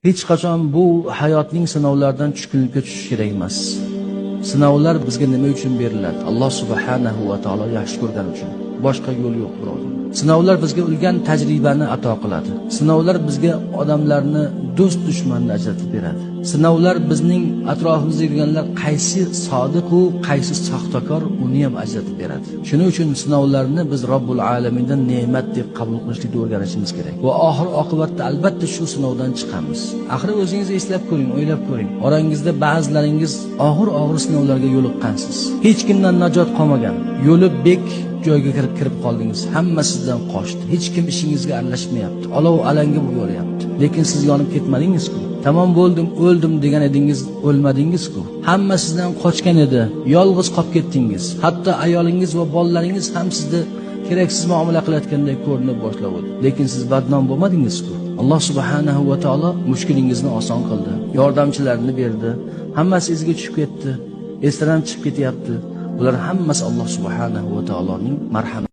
Hech qachon bu hayotning sinovlaridan tushkunlikka tushish kerak emas. Sinovlar bizga nima uchun beriladi? Alloh subhanahu va taolo yaxshi ko'rgani uchun. Boshqa yo'l yo'q, birodar. Sinovlar bizga ulkan tajribani ato qiladi. Sinovlar bizga odamlarni do'st dushmanni ajratib beradi. Sinovlar bizning atrofimizda yurganlar qaysi sodiq u qaysi soxtakor, uni ham ajratib beradi. Shuning uchun sinovlarni biz Robbul alamindan ne'mat deb qabul qilishlikni o'rganishimiz kerak. Va oxir oqibatda albatta shu sinovdan chiqamiz. Axir o'zingiz eslab ko'ring, o'ylab ko'ring. Orangizda ba'zilaringiz og'ir-og'ir sinovlarga yo'liqqansiz. Hech kimdan najot qolmagan. Yo'li bek joyga kirib qoldingiz. Hamma sizdan qochdi. Hech kim ishingizga aralashmayapti. Olov alanga bo'lib yoryapti. Lekin siz yonib ketmadingiz-ku. Tamom bo'ldim, o'ldim degan edingiz, o'lmadingiz-ku. Hamma sizdan qochgan edi. Yolg'iz qolib ketdingiz. Hatto ayolingiz va bolalaringiz ham sizni keraksiz muomala qilayotgandek ko'rinib boshladi. Lekin siz badnom bo'lmadingiz-ku. Alloh subhanahu va taolo mushkulingizni oson qildi. Yordamchilarni berdi. Hammasi izga tushib ketdi. Esdan ham chiqib ketyapti. Bular hammasi Alloh subhanahu va taoloning marhamati.